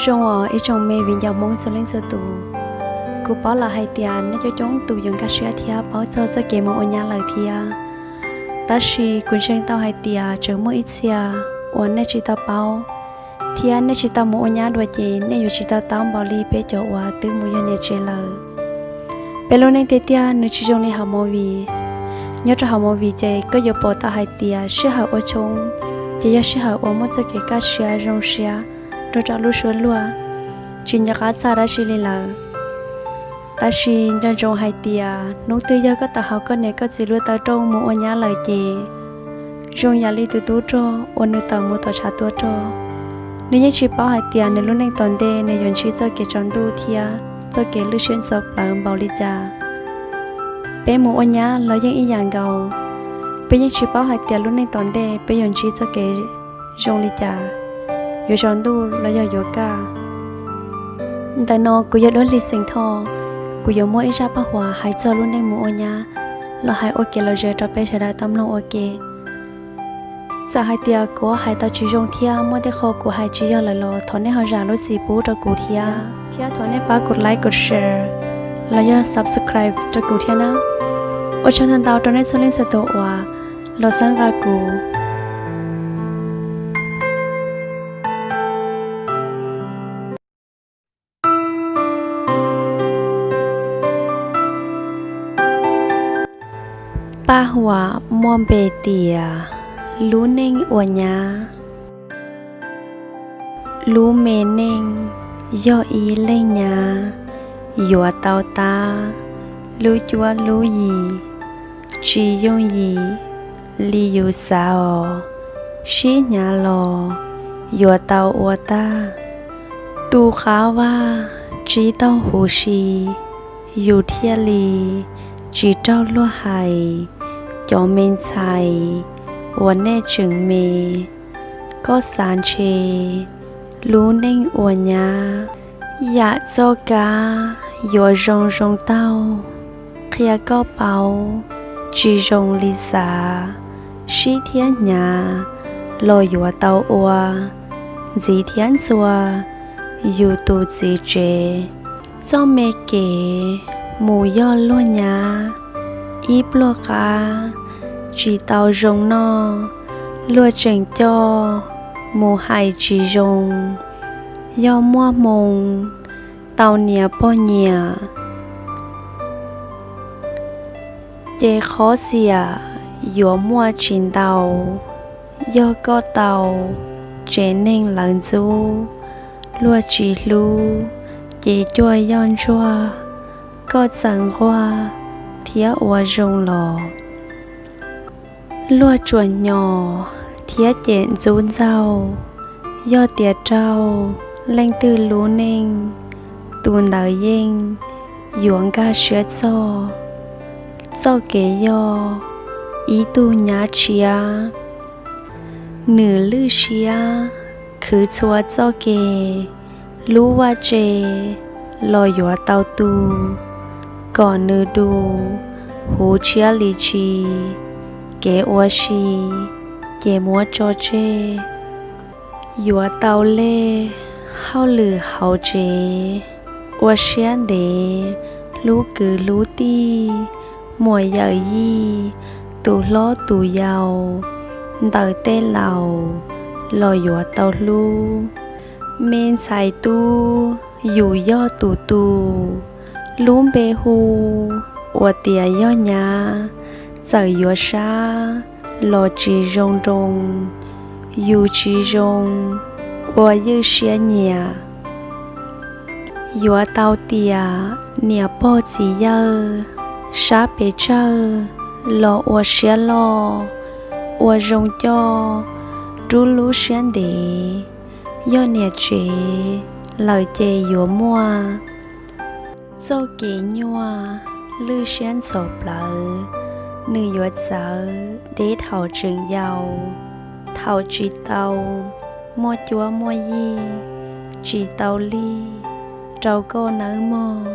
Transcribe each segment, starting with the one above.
Zoo os ib tsoom me viv ncaus Hmoob txhua leej txhua tus, kuv paub lawm hais tias nej coob coob tus yuav nkag siab thiab paub txog txoj kev mus ua nyab lawm thiab. Tab sis kuv ntseeg tau hais tias tseem muaj ib txhia uas nej tsis tau paub, thiab nej tsis tau mus ua nyab dua ces nej yuav tsis tau taub npaum li peb cov uas twb mus yog niam tsev lawm. Peb lub neej tiag tiag nws tsis zoo li hauv movie. Nyob rau hauv movie ces koj yuav pom tau hais tias sij hawm ua tshoob ces yog sij hawm uas muaj txoj kev kaj siab zoo siab rau rau lub suab luag, tsis nco qab txog dab tsi li lawm. Tab sis nco ntsoov hais tias hnub twg yog koj tau haus koj niam koj txiv lub taw rooj mus ua nyab lawm ces zoo yam li tus tub rog uas nws tawm mus tom tshav tuaj rog. Nws yeej tsis paub hais tias nws lub neej tom ntej nws yuav ntsib txoj kev tsaus ntuj thiab txoj kev lwj siab ntxhov plawv npaum li cas. Peb mus ua nyab los yeej ib yam nkaus, peb yeej tsis paub hais tias lub neej tom ntej peb yuav ntsib txoj kev zoo li cas, yuav tsaus ntuj los yog yuav kaj. Ntawm no kuv yog Duab Hli Xeem Thoj, kuv yuav muab ib zaj paj huam hais txog lub neej mus ua nyab los hais ua kev lom zem rau peb sawv daws tau mloog ua ke. Txawm hais tias kuv hais tau tsis zoo thiab muaj tej qho kuv hais tsis yog lawm los thov nej ho zam lub txim pub rau kuv thiab, thiab thov nej pab kuv like, kuv share los yog subscribe rau kuv thiab na. Ua tsaug ntau ntau rau nej txhua leej txhua tus uas los xab nqa kuv. Paj huam muaj npe tias lub neej ua nyab. Lub me neej yog ib leej nyab yuav tau tab lub cuab lub yig tsis yooj yim li yus xav os. Sib hnyav los yuav tau ua tag, tu qab vaj tsis tau huv si, yus thiaj li tsis raug luag hais. Cov me ntxhais uas nej tseem me, koj xav ntshe lub neej ua nyab yam txoj kab yuav zoo zoo taug, qhia koj paub tsis zoo li xav. Sib thiab hnyav los yuav tau ua, ntxiv thiab ntxhua yus tus txiv tsev. Txoj me kev mus yog luag nyab, ib pluag qab tsis tau zoo noj, luag tseem coj mus hais tsis zoo. Yog muaj hmoo tau niam pog nyiam, ces qhov xiam yuav muaj tsis ntau. Yog koj tau tsev neeg lawv ntxub, luag tsis hlub, ces cuaj yoj ntsuag koj txawm nquag thiab ua zoo los. Luag tsuas hnyos thiab cem ntxub ntxaug. Yog tias raug leej twg lub neej, tus ntawd yeej yuav nkag siab txog. Txoj kev yog ib tug nyab tshiab, nws lwj siab khwv txhua txoj kev, lub vaj tse los yuav tau tu kom nws du, huv tshiab li tshis, kev ua si ces muab tso tseg. Yuav tau lej hauj lwm hauv tsev, ua siab ntev hlub kwv hlub tij, muam yawm yij, tus hlob tus yau, ntawm tej laus los yuav tau hlub. Me ntxhais tub, yus yog tus tu, lub npe hu ua tias yog nyab, txawm yuav sab los tsis zoo nroo, yus tsis zoo ua ywj siab nyiam. Yuav tau tias niam pog txiv yawg sab pes tsawg los ua siab loj, ua zoo coj, rub lub siab ntev. Yog niam tsev lawm ces yuav muaj txoj kev nyuaj, lwj siab ntxhov plawv, nws yuav txawv deb thaum tseem yau, thaum tsis tau muaj cuab muaj yig, tsis tau lig rau koj nawb mog.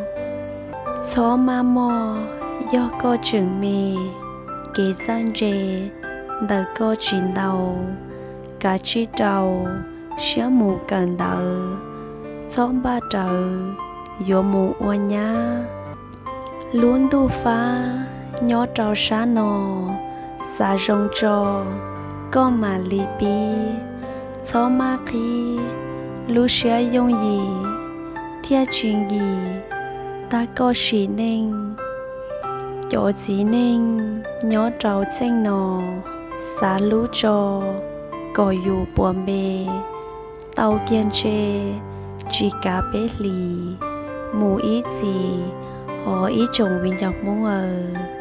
Txhob maj moj, yog koj tseem me, kev txawj ntse ntawm koj tsis ntau, kav tsij rau siab mus kawm ntawv, txhob npaj rawv yuav mus ua nyab. Lub ntuj fab nyob rau sab no, xav zoo tso koj mam li pib. Txhob maj qhib, lub siab yooj yim thiaj tsis nkim. Tag koj sim neej, cov txiv neej nyob rau txheej no, xav hlub tso kom yus puas npe. Tau kiag ntse, tsis kav peb hlis, mus ib txhis, hos ib tsoom viv ncaus Hmoob aw.